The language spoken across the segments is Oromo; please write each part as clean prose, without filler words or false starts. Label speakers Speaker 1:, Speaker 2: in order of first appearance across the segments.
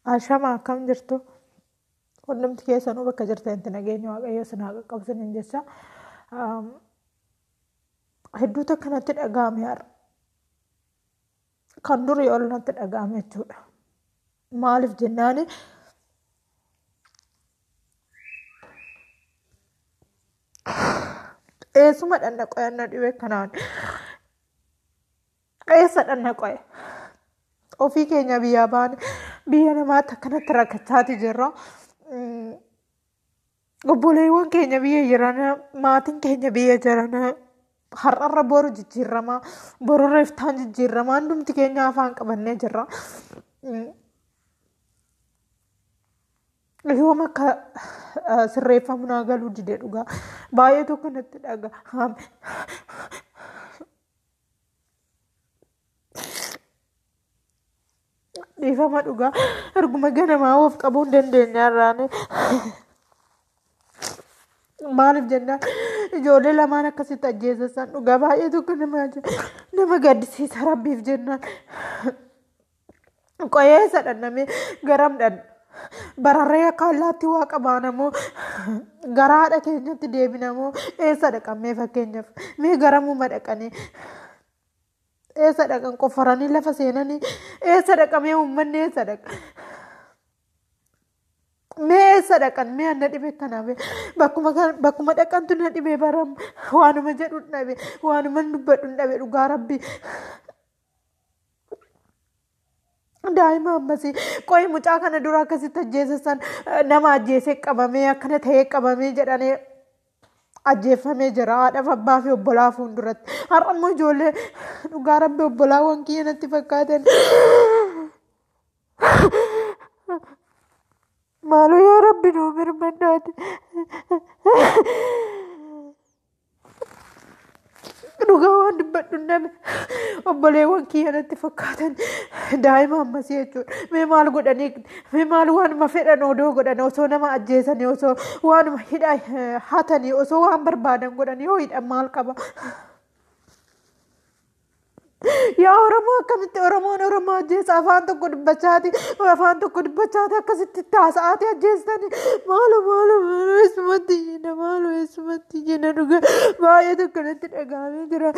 Speaker 1: Ashama akkam jirtu? Hundumti keessanuu bakka jirtanitti nageenya Waaqayyoo isin haa qaqqabu isiniin jecha. Hedduutu akkanatti dhaga'ame har'a. Kan durii ol natti dhaga'ame jechuudha. Maaliif jennaani eessuma dhanna qoyanna dhibee kanaan eessa dhanna qoye ofii keenya biyyaa baane biyya namaatti akkanatti rakkachaati jirra. Obboleewwan keenya biyya jiran, maatiin keenya biyya jiran har'arra boru jijjiirama, borurra iftaan jijjiirama, hundumti keenya afaan qabannee jirra. Yoom akka sirreeffamu naa galuu dide dhugaa. Baay'ee tokko natti dhagahame. Dhiifama dhugaa. Erguma ganamaa of qabuu hin dandeenye har'aani. Maaliif jennaan ijoollee lamaan akkasitti ajjeesan dhugaa baay'ee tokko nama gaddisiisa rabbiif jennaan. Qoyeessa dhannamee garam dhanna. Bararree akka allaattii waaqa baanamoo gara haadha keenyatti deebinamoo eessa dhaqamee fakkeenyaaf mee garamuma dhaqanii eessa dhaqan qoffaranii lafa seenanii eessa dhaqamee uummanni eessa dhaqa. Mee eessa dhaqan mee anna dhibe kanaaf bakkuma dhaqantu na dhibe baram waanuma jedhu dhabe waanuma dubbadhu dhabe dhugaa rabbi. Daa'ima ammasii qoyi mucaa kana dura akkasitti ajjeesan nama ajjeesee qabamee akkana ta'ee qabamee jedhanii ajjeeffamee jira haadhaaf abbaa fi obbolaa fuulduratti. Har'a immoo ijoollee dhugaa rabbi obbolaawwan kiyya natti fakkaatan. Maaloo yaa rabbi nuu mirmannaati. Dhugaa waan dubbadhu name obboleewwan kiyya natti fakkaatan daa'ima ammasii jechuudha. Mee maal godhanii mee maal waanuma fedhan odoo godhan osoo nama ajjeesanii osoo waanuma hidha hatanii osoo waan barbaadan godhanii yoo hidhan maal qaba. Yaa Oromoo akkamitti Oromoon Oromoo ajjeesa afaan tokko dubbachaati afaan tokko dubbachaati akkasitti taasa'aati ajjeestani maalo maalo maalo eessumatti iyyina maalo eessumatti iyyina dhuga baay'ee tokko natti dhaga'amee jira.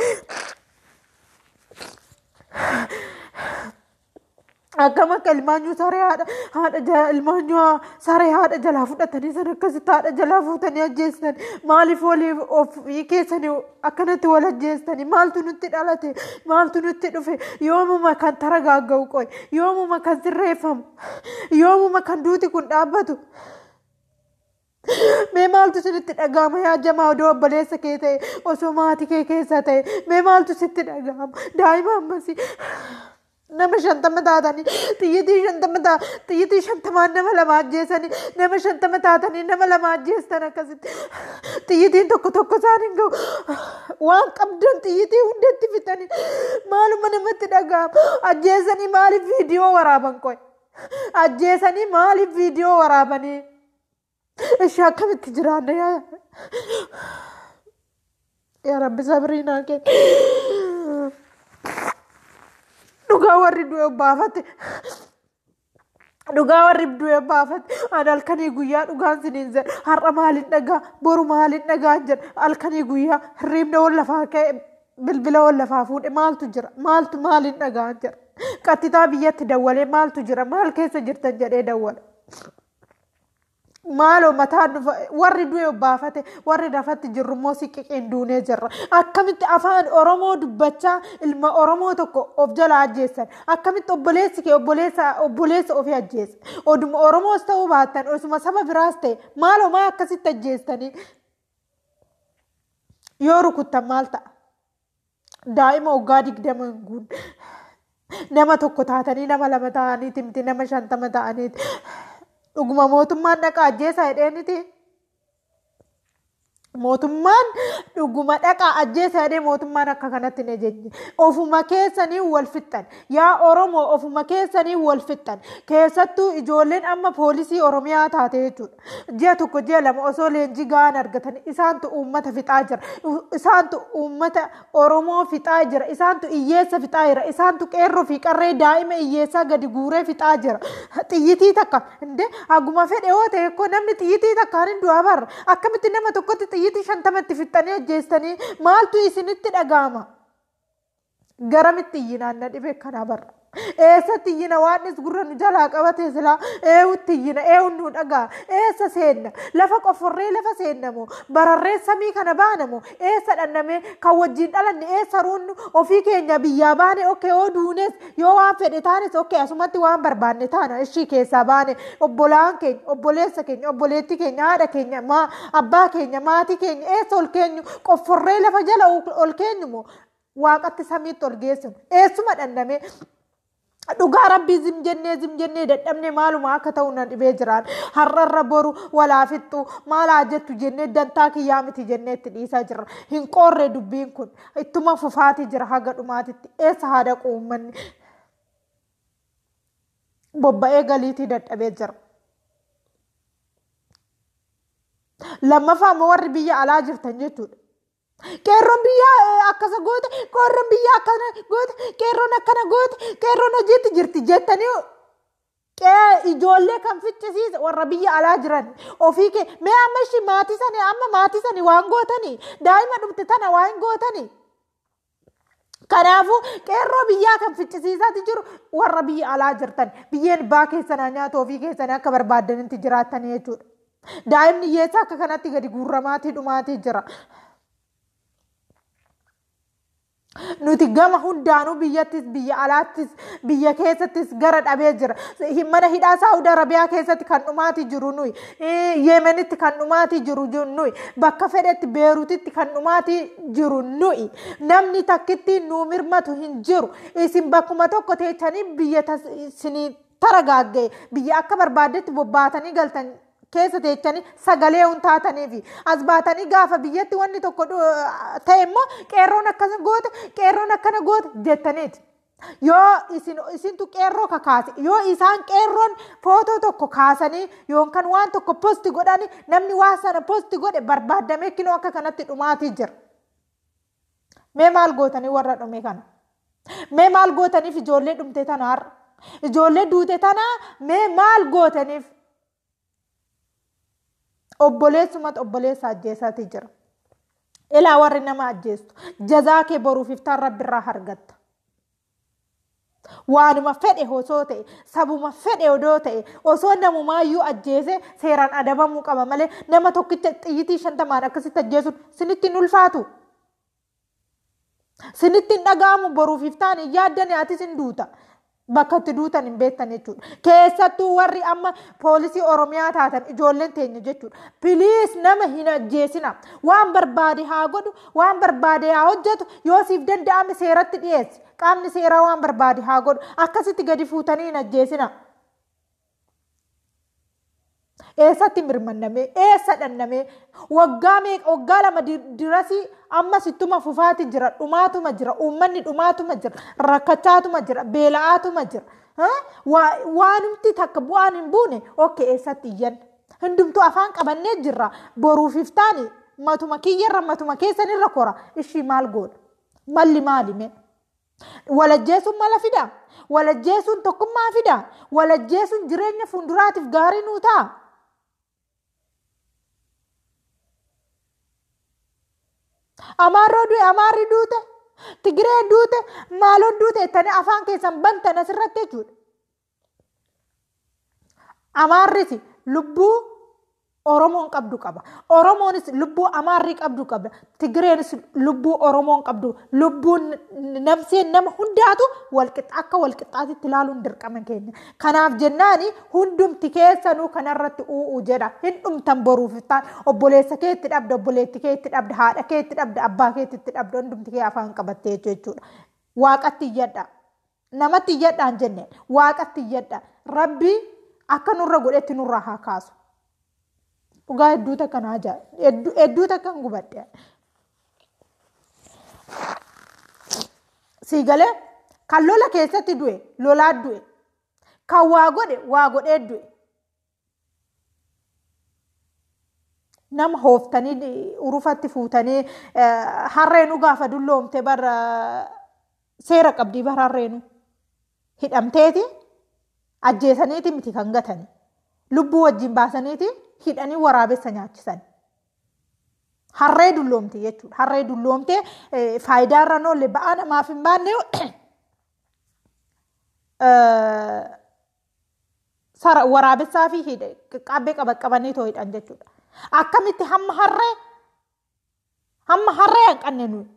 Speaker 1: Akkam akka ilmaanyuu saree haadha haadha ilmaanyuu saree haadha jalaa fudhatanii san akkasitti haadha jalaa fuutanii ajjeestan maaliif waliif ofii keessanii akkanatti wal ajjeestanii maaltu nutti dhalate maaltu nutti dhufe yoomuma kan taragaagga'u qoy yoomuma kan sirreeffamu yoomuma kan duuti kun dhaabbatu. Mee maaltu isinitti dhaga'ama yaa jamaa odoo obboleessa kee ta'e osoo maatii kee keessa ta'e mee maaltu sitti dhaga'ama daa'ima ammasii. Nama 50 taatanii xiyyitii 50 taa xiyyitii 50n nama lama ajjeesanii nama 50 taatanii nama lama ajjeestan akkasitti xiyyitiin tokko tokko isaan hin ga'u waan qabdan xiyyitii hundatti fixanii maaluma namatti dhaga'ama ajjeesanii maaliif viidiyoo waraaban qoy ajjeesanii maaliif viidiyoo waraabanii ishee akkamitti jiraanna yaa yaa rabbi sabrii naa kenni. Dhugaa warri du'e baafate. Dhugaa warri du'e baafate. Ani halkanii guyyaa dhugaan siniin jedha. Har'a maaliin dhagaa boru maaliin dhagaa jedha. Halkanii guyyaa hirriibna wal lafaa ka'e bilbila wal lafaa fuudhe maaltu jira maaltu maaliin dhagaa jedha. Qattitaa biyyatti dawwalee maaltu jira maal keessa jirtan jedhee dawwala. Maaloo mataan dhufa warri du'e baafate warri lafatti jirru immoo siqiqiin duunee jirra. Akkamitti afaan Oromoo dubbachaa ilma Oromoo tokko of jala ajjeessan akkamitti obboleessi kee obboleessa ofii ajjeessa. Oduma Oromoos ta'uu baattan osuma saba biraas ta'e maaloo maa akkasitti ajjeestanii yoo rukuttan maal ta'a? Daa'ima waggaa 20 hin guunne nama tokko taatanii nama lama ta'aniiti miti nama 50 ta'aniiti. Dhuguma mootummaan dhaqa ajjeesaa jedheeniti. Mootummaan dhuguma dhaqaa ajjeesa jedhee mootummaan akka kanatti hin ejejne. Ofuma keessanii wal fixxan. Yaa Oromoo, ofuma keessanii wal fixxan. Keessattuu ijoolleen amma poolisii Oromiyaa taate jechuudha. Ji'a 1, ji'a 2 osoo leenjii gahaan argatan isaantu uummata fixaa jira. Isaantu uummata Oromoo fixaa jira. Isaantu hiyyeessa fixaa jira. Isaantu qeerroo fi qarree daa'ima hiyyeessaa gadi guuree fixaa jira. Xiyyitii takka inde haguma fedhe yoo ta'e koo namni xiyyitii takkaan hin du'aa barra. Akkamitti nama tokkotti xiyyitii 50tti fixxanii ajjeestanii maaltu isinitti dhaga'ama? Garamitti iyyinaan na dhibe kana barra. Eessatti iyyina? Waaqnis gurra nu jalaa qabate silaa. Eewutti iyyina? Eewun nu dhagaa? Eessa seenna? Lafa qofforree lafa seennamoo? Bararree samii kana baanamoo? Eessa dhannamee kan wajjin dhalanne eessa ruunnu? Ofii keenya biyyaa baane, okay, yoo duunes, yoo waan fedhe taanes, okay, asumatti waan barbaanne taana. Ishii keessaa baane obbolaan keenya, obboleessa keenya, obboleettii keenya, haadha keenya, abbaa keenya, maatii keenya eessa ol keenyu? Qofforree lafa jala ol keenyu moo waaqatti samiitti ol geessinu? Eessuma dhannamee? Dhugaa rabbii, zim jennee zim jennee dadhabnee maaluma akka ta'u na dhibee jiraan. Har'arra boru walaa fixxu maalaa jettu jennee dantaa kiyyaa miti jennee itti dhiisaa jirra. Hin qoorre, dubbiin kun ittuma fufaatii jira haga dhumaatitti. Eessa haa dhaqu uummanni? Bobba'ee galiitii dadhabee jira. Lammaffaa immoo warri biyya alaa jirtan jechuudha. Qeerroon biyya akkasa goote, qeerroon biyya akkana goote, qeerroon akkana goote, qeerroon hojiitti jirti jettanii ijoollee kan ficcisiise warra biyya alaa jiran. Ofii kee mee amma ishii maatii sanii, amma maatii sanii waan gootanii, daa'ima dhumte tana waan gootanii. Kanaafuu qeerroo biyyaa kan ficcisiisaati jiru warra biyya alaa jirtan. Biyyeen baa keessanaa nyaata, ofii keessanii akka barbaaddanitti jiraattanii jechuudha. Daa'imni hiyyeessa akka kanatti gadi guurramaatii dhumaatii jira. Nuti gama hundaanuu biyyattis, biyya alaattis, biyya keessattis gara dhabee jira. Mana hidhaa Saawud Arabiyaa keessatti kan dhumaatii jiru nuyi. Yeemenitti kan dhumaatii jiru nuyi. Bakka fedhetti, Beerutitti kan dhumaatii jiru nuyi. Namni takkitti nuu mirmatu hin jiru. Isin bakkuma tokko teechanii biyya isinii taragaagga'e, biyya akka barbaaddetti bobbaatanii galtan keessa teechanii sagalee hun taataniifi as baatanii gaafa biyyatti wanni tokko ta'e immoo qeerroon akkana goote, qeerroon akkana goote jettaniiti. Yoo isin isintu qeerroo kakaase, yoo isaan qeerroon footoo tokko kaasanii yookaan waan tokko post godhanii, namni waa sana post godhe barbaadamee kinoo akka kanatti dhumaatii jira. Mee maal gootanii warra dhume kana? Mee maal gootaniif ijoollee dhumte tana har'a? Ijoollee duute tana mee maal gootaniif? Obboleessumatti obboleessa ajjeesaatii jira. Ilaa, warri nama ajjeestu, jazaa kee boruuf iftaan rabbi irraa argatta. Waanuma fedhe osoo ta'e, sabuma fedhe odoo ta'e, osoo namumaayyuu ajjeese seeraan adabamuu qaba malee nama tokkicha xiyyitii 50n akkasitti ajjeesuun sinitti hin ulfaatu. Sinitti hin dhaga'amu? Boruuf iftaan hin yaaddani? Atis hin duuta. Bakka itti duutan hin beektan jechuudha. Keessattuu warri amma poolisii Oromiyaa taatan, ijoolleen teenya jechuudha. Please, nama hin ajjeesina. Waan barbaade haa godhu, waan barbaade haa hojjetu, yoo siif danda'ame seeratti dhiyeessi. Qaamni seeraa waan barbaade haa godhu. Akkasitti gadi fuutanii hin ajjeesina. Eessatti mirmannamee? Eessa dhannamee? Waggaa meeqa, waggaa 2 dirasii ammas ittuma fufaati jira, dhumaatuma jira, uummanni dhumaatuma jira, rakkachaatuma jira, beela'aatuma jira. Waanumti takka bu'aan hin buune. Okay, eessatti iyyan? Hundumtuu afaan qabannee jirra. Boruuf iftaani matuma kiyyarra, matuma keessanirra kora. Ishii maal goona? Malli maali mee? Walajjeesuun mala fida? Walajjeesuun tokkummaa fida? Walajjeesuun jireenya fuulduraatiif gaarii nuu ta'a? Amaarroo du'e, Amaarri duute, Tigiree duute, maaloon duute jettanii afaan keessan bantan asirratti jechuudha. Amaarris lubbuu Oromoon qabdu qaba. Oromoonis lubbuu Amaarri qabdu qaba. Tigireenis lubbuu Oromoon qabdu. Lubbuun namseen nama hundaatu walqixa, akka walqixxaatitti ilaaluun dirqama keenya. Kanaaf jennaani hundumti keessanuu kanarratti u'uu jedha. Hin dhumtan boruuf iftaan. Obboleessa keetti dhabda, obboleetti keetti dhabda, haadha keetti dhabda, abbaa keetti dhabda, hundumti kee afaan qabattee jechuudha. Waaqatti iyyadha. Namatti iyyadhaan jenne, waaqatti iyyadha. Rabbi akka nurra godhetti nurra haa kaasu. Dhugaa hedduu takka na ajaa'iba. Hedduu takka hin gubadhe. Sii galee kan lola keessatti du'e lolaa du'e. Kan waa godhe waa godhee du'e. Nama hooftanii urufatti fuutanii harreenu gaafa dulloomte bara seera qabdii bara harreenu hidhamteeti ajjeesaniiti miti kan gatani. Lubbuu wajjin baasaniiti hidhanii waraabessa nyaachisan. Harree dulloomte jechuudha. Harree dulloomte faayidaa irra oolle ba'aa namaaf hin baanne waraabessaa fi qabbee qabanii too hidhan jechuudha. Akkamitti hamma harree hanqanne nuyi.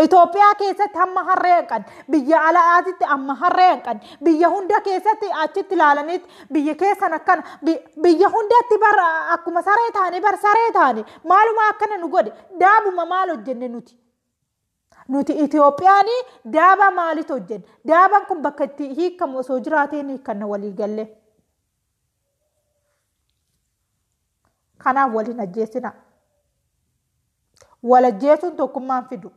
Speaker 1: Itoophiyaa keessatti hamma harree hanqanne, biyya alaatitti hamma harree hanqanne, biyya hunda keessatti achitti ilaalanitti biyya keessan akkana, biyya hundatti bar akkuma saree taane bar saree taane maaluma akkana nu godhe daabuma maal hojjenne nuti. Nuti Itoophiyaan daaba maalitu hojjenne? Daabaan kun bakka itti hiikamu osoo jiraateen hiikanna walii galle. Kanaaf waliin ajjeesina. Wal ajjeesuun tokkummaan fidu.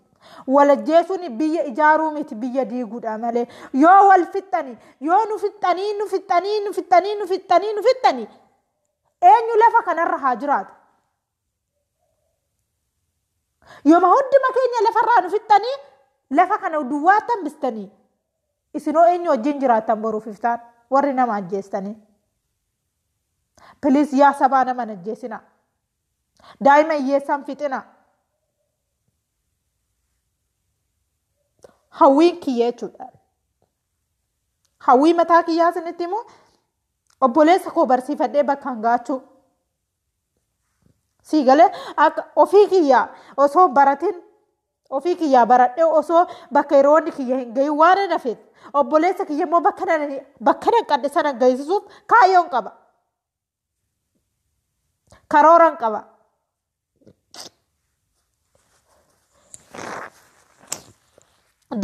Speaker 1: Wal ajjeesuun biyya ijaaruu miti biyya diiguudha malee. Yoo wal fixxani, yoo nu fixxanii, nu fixxanii, nu fixxanii, nu fixxanii, nu fixxanii eenyu lafa kanarra haa jiraatu? Yooma hunduma keenya lafarraa nu fixxanii lafa kana duwwaatti hambistanii isinoo eenyu wajjin jiraattan boruuf iftaan warri nama ajjeestanii. Piliis yaa sabaa nama hin ajjeesina. Daa'ima hiyyeessaan fixina. Hawwiin kiyya jechuudha. Hawwii mataa kiyyaa isinitti immoo obboleessa koo barsiifadhee bakkaan gaachuu. Sii galee akka ofii kiyyaa osoo baratin ofii kiyyaa baradhee osoo bakka yeroonni kiyya hin gahin waan hin hafeef obboleessa kiyya immoo bakka nan qadhe sana gahisuuf kaayyoon qaba. Karooran qaba.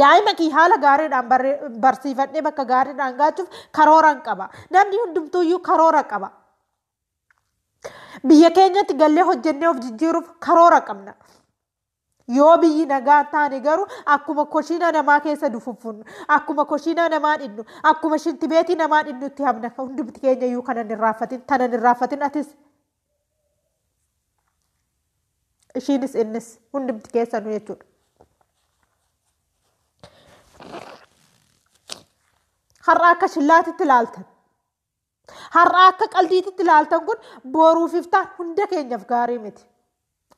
Speaker 1: Daa'ima kiyya haala gaariidhaan barsiifadhee bakka gaariidhaan gaachuuf karooran qaba. Namni hundumtuuyyuu karoora qaba. Biyya keenyatti gallee hojjennee of jijjiiruuf karoora qabna. Yoo biyyi nagaa taane garuu akkuma koshiina namaa keessa dufuffunnu, akkuma koshiina namaa dhinnu, akkuma shintibeetii namaa dhinnutti hamna hundumti keenya iyyuu kanan irraanfatin, tanan irraanfatin atis. Ishiinis innis hundumti keessanuu jechuudha. Har'a akka shillaatitti ilaaltan. Har'a akka qaldiititti ilaaltan kun boruuf iftaan hunda keenyaaf gaarii miti.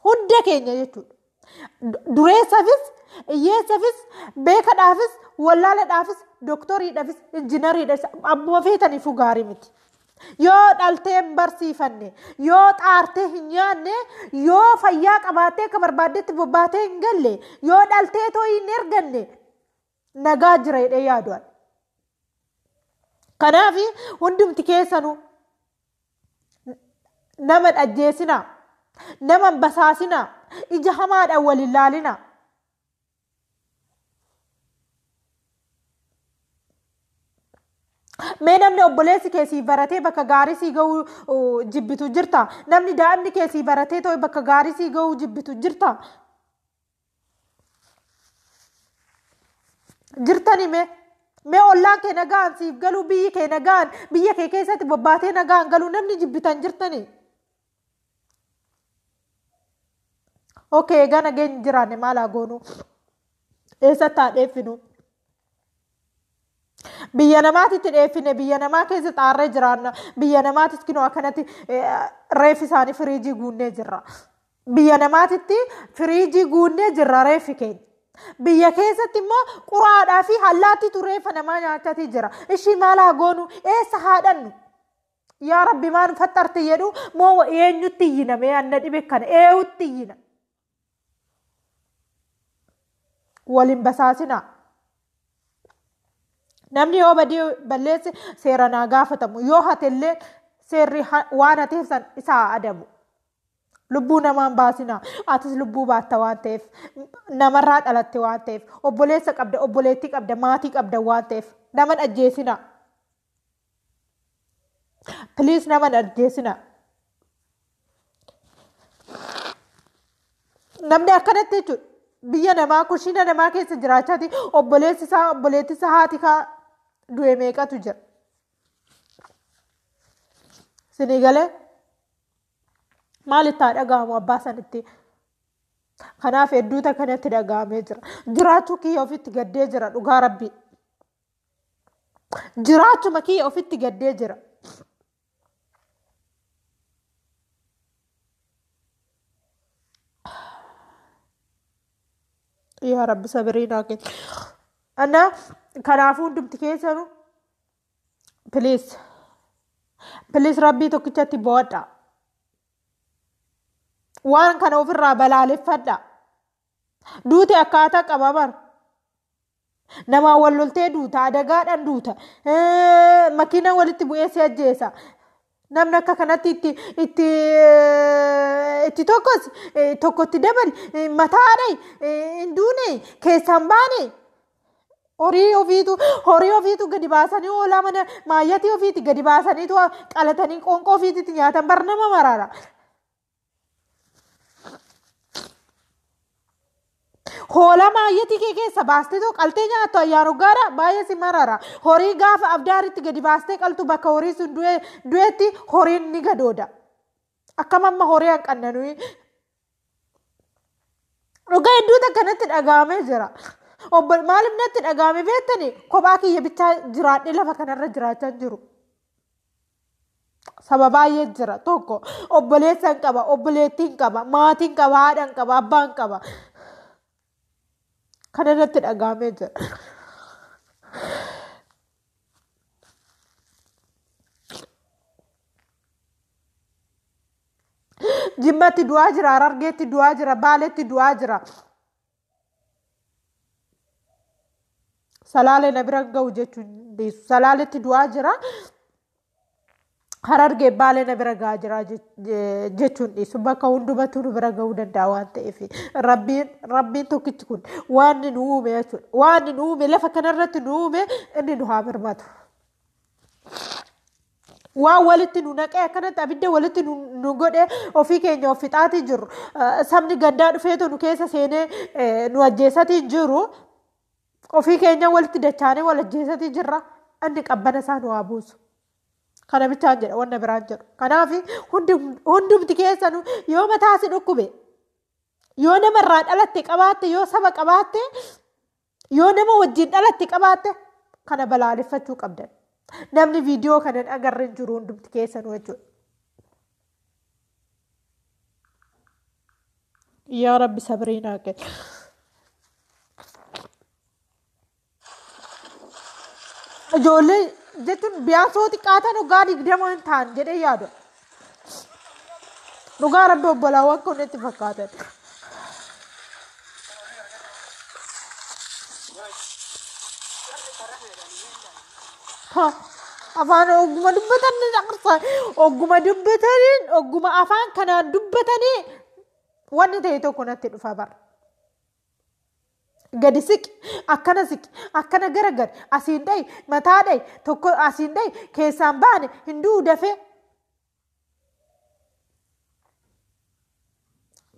Speaker 1: Hunda keenya jechuudha. Dureessaafis, hiyyeessaafis, beekadhaafis, wallaaladhaafis, dooktoriidhaafis, injinariidhaafis abbuma feetaniifuu gaarii miti. Yoo dhaltee hin barsiifanne, yoo xaartee hin nyaanne, yoo fayyaa qabaattee akka barbaaddetti bobbaatee hin galle, yoo dhaltee too hin erganne nagaa jira jedhee yaaduudhaan. Kanaaf hundumti keessanuu nama ajjeesinaa, nama hin basaasinaa, ija hamaadhaan wal hin laalinaa. Mee namni obboleessi kee sii baratee bakka gaarii sii ga'uu jibbitu jirta? Namni daa'imni kee sii baratee ta'e bakka gaarii sii ga'uu jibbitu jirta? Jirtani mee? Mee ollaan kee nagaan siif galuu, biyyi kee nagaan, biyya kee keessatti bobbaatee nagaan galuu namni jibbitan jirtani? Okay, egaa nageenyi jiraanne maal haa goonu? Eessatti haa dheeffinu? Biyya namaatitti dheeffine, biyya namaa keessa xaarree jiraanna. Biyya namaatis kinoo akkanatti reeffi isaanii firiijii guunnee jirra. Biyya namaatitti firiijii guunnee jirra reeffi keenya. Biyya keessatti immoo quraadhaa fi allaattiitu reeffa namaa nyaachatii jira. Ishii maal haa goonu? Eessa haa dhannu? Yaa Rabbi maal faxxarte jedhu moo eenyutti iyyina mee anna dhibe kana eenyutti iyyina? Waliin basaasinaa. Namni yoo badii balleesse seera naa gaafatamu. Yoo hatellee seerri waan hateef san isaa adabu. Lubbuu namaan baasinaa. Atis lubbuu baatta waan ta'eef, namarraa dhalatte waan ta'eef, obboleessa qabda, obboleettii qabda, maatii qabda waan ta'eef nama ajjeesinaa. Please nama ajjeesinaa. Namni akkanatti jechuudha. Biyya namaa kushiina namaa keessa jiraachaati obboleessi isaa obboleetti isaa haati kaa du'e meeqatu jira. Sinii galee maalitti haa dhaga'amu abbaa sanitti? Kanaaf hedduuta kanatti dhaga'amee jira. Jiraachuu kiyya ofitti gaddee jira dhugaa rabbii. Jiraachuma kiyya ofitti gaddee jira. Yaa Rabbi sabirii naa kenni. Ana kanaafuu hundumti keessanuu please please rabbii tokkichatti bo'adha. Waan kana ofirraa balaaleffadha. Duuti akkaataa qaba bara. Namaa wal loltee duuta, adagaadhaan duuta, makiinaan walitti bu'ee si ajjeesa. Namni akka kanatti itti itti itti tokkos tokkotti dabali mataa dhayi hin duune keessaan baane horii ofiitu horii ofiitu gadi baasanii hoolaa mana maayyatii ofiitti gadi baasaniitu qalatanii qoonqoo ofiitti nyaatan bar nama maraara. Hoolaa maayyatii kee keessa baastee too qaltee nyaattu ayyaana gaara baay'ee si marara. Horii gaafa abdaaritti gadi baastee qaltu bakka horii sun du'etti horiin ni gadooda. Akkam amma horii hanqanna nuyi. Dhugaa hedduutu akkanatti dhaga'amee jira. Obbo maaliif natti dhaga'ame beektani kophaa kiyya bichaa jiraadhee lafa kanarra jiraachaa jiru. Saba baay'ee jira tokko obboleessa hin qaba obboleettii hin qaba maatii hin qaba haadha hin qaba abbaa hin qaba. Kana irratti dhaga'amee jira. Jimmatti du'aa jira, Harargeetti du'aa jira, Baaleetti du'aa jira. Salaalee na bira ga'u jechuun dhiisu. Salaaletti du'aa jira. Harargee Baalee na bira ga'aa jira jechuun dhiisu. Bakka hundumattuu nu bira ga'uu danda'a waan ta'eef. Rabbiin rabbiin tokkichi kun waan nu uume jechuudha. Waan nu uume lafa kanarratti nu uume inni nu haa birmatu. Waan walitti nu naqee akkanatti abidda walitti nu godhe ofii keenya of fixaatii jirru. Sabni gandaa dhufeetu nu keessa seenee nu ajjeesatii jiru. Ofii keenya walitti dachaanee wal ajjeesatii jirra. Inni qabbana isaa nu haa buusu. Kana bichaan jedha wanna biraan jedhu. Kanaaf hundumti keessanuu yoo mataa si dhukkube yoo namarraa dhalatte qabaatte yoo saba qabaatte yoo nama wajjin dhalatte qabaatte kana balaaleffachuu qabdan. Namni viidiyoo kana hin agarre hin jiru hundumti keessanuu jechuudha. Yaa Rabbi sabrii naa kenni. Ijoollee jechuun biyaansoo xiqqaatan waggaa 20 hin ta'an jedhee yaadu. Dhugaa rabbi obbolaawwan kun itti fakkaatan. Ha, afaan ogguma dubbatan ni dhaqsa. Ogguma dubbataniin ogguma afaan kanaan dubbatanii wanni ta'e tokko natti dhufa bara. Gadi siqi, akkana siqi, akkana garagari, asiin dhayi, mataa dhayi, tokko asiin dhayi, keessaan baane hin du'u dafee.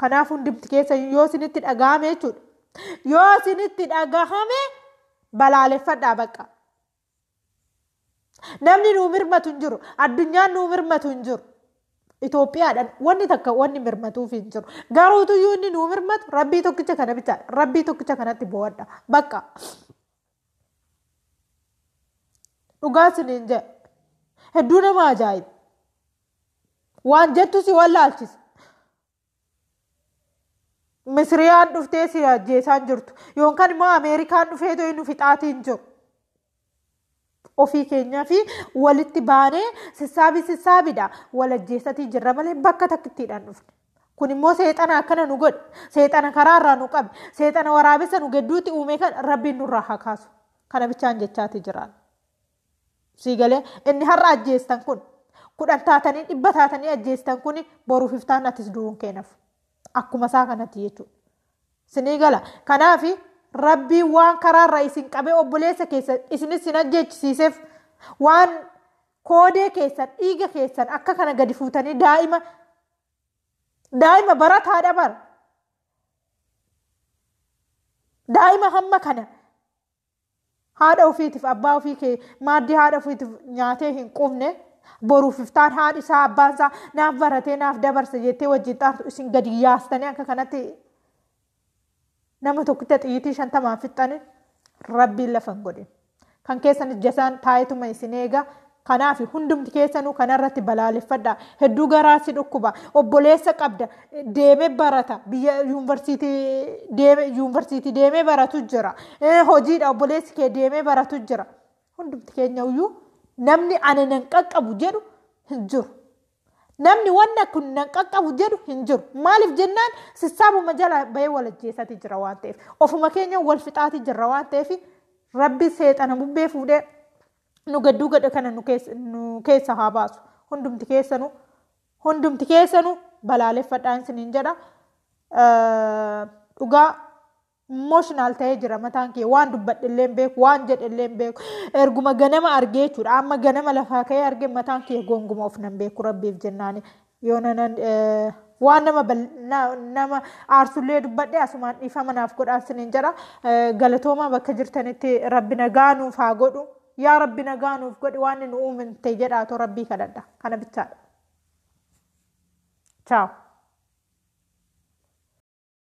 Speaker 1: Kanaaf hundumti keessa yoo isinitti dhagahame jechuudha. Yoo isinitti dhagahame balaaleffadhaa bakka. Namni nuu mirmatu hin jiru. Addunyaan nuu mirmatu hin jiru. Itoophiyaadhaan wanni takka wanni mirmatuuf hin jiru. Garuutuyyuu inni nuu mirmatu rabbii tokkicha kana bichaadha. Rabbii tokkicha kanatti bo'adha. Bakka. Dhugaa isiniin jedha. Hedduu nama ajaa'iba. Waan jettu si wallaalchisa. Misiriyaan dhuftee si ajjeesaan jirtu. Yookaan immoo Ameerikaan dhufee tooyi nu fixaatiin jiru. Ofii keenyaa fi walitti baanee sissaabi sissaabidha. Wal ajjeesatii jirra malee bakka takkittiidhaan dhufne. Kun immoo seexana akkana nu godhe. Seexana karaarraa nu qabe. Seexana waraabessa nu gidduutti uume kan rabbiin nurraa haa kaasu. Kana bichaan jechaati jiraan. Sii galee inni har'a ajjeestan kun 10 taatanii 100 taatanii ajjeestan kun boruuf iftaan atis du'uun keenaaf. Akkuma isaa kanatti jechuudha. Sinii gala. Kanaaf rabbiin waan karaarra isin qabee obboleessa keessan isinis sin ajjeechisiiseef waan koodee keessan dhiiga keessan akka kana gadi fuutanii daa'ima daa'ima barataadha bara. Daa'ima hamma kana haadha ofiitiif abbaa ofii kee maaddii haadha ofiitiif nyaatee hin quufne, boruuf iftaan haadhi isaa abbaan isaa naaf baratee naaf dabarsa jettee wajjin xaartu isin gadi yaastanii akka kanatti nama tokkicha xiyyitii 50n fixxani, rabbiin lafa hin godhin. Kan keessanis jasaan taa'etuma isin eega. Kanaaf hundumti keessanuu kanarratti balaaleffadha. Hedduu garaa si dhukkuba. Obboleessa qabda. Deemee barata. Biyya yuunivarsiitii deeme, yuunivarsiitii deemee baratu jira. Hojiidha, obboleessi kee deemee baratu jira. Hundumti keenya iyyuu namni ana nan qaqqabu jedhu hin jiru. Namni wanna kun nan qaqqabu jedhu hin jiru. Maaliif jennaan, sissaabuma jala bahee wal ajjeesati jira waan ta'eef. Ofuma keenya wal fixaati jirra waan ta'eef, rabbi seexana bubbee fuudhee nu gadduu gadha kana nu keessa haa baasu. Hundumti keessanuu, hundumti keessanuu balaaleffadhaan isiniin jedha. Dhugaa emotional ta'ee jira mataan kee, waan dubbadhe illee hin beeku, waan jedhe illee hin beeku. Erguma ganama argee jechuudha. Amma ganama lafaa ka'ee argee mataan kee gonguma of nan beeku, rabbiif jennaani. Yoo nanan waan nama aarsullee dubbadhe asumaan dhiifama naaf godhaa isiniin jedha. Galatoomaa, bakka jirtanitti rabbi nagaa nuuf haa godhu. Yaa rabbi, nagaa nuuf godhi, waan nu uumte jedhaatoo rabbii kadhadha. Kana bichaadha. Ciao.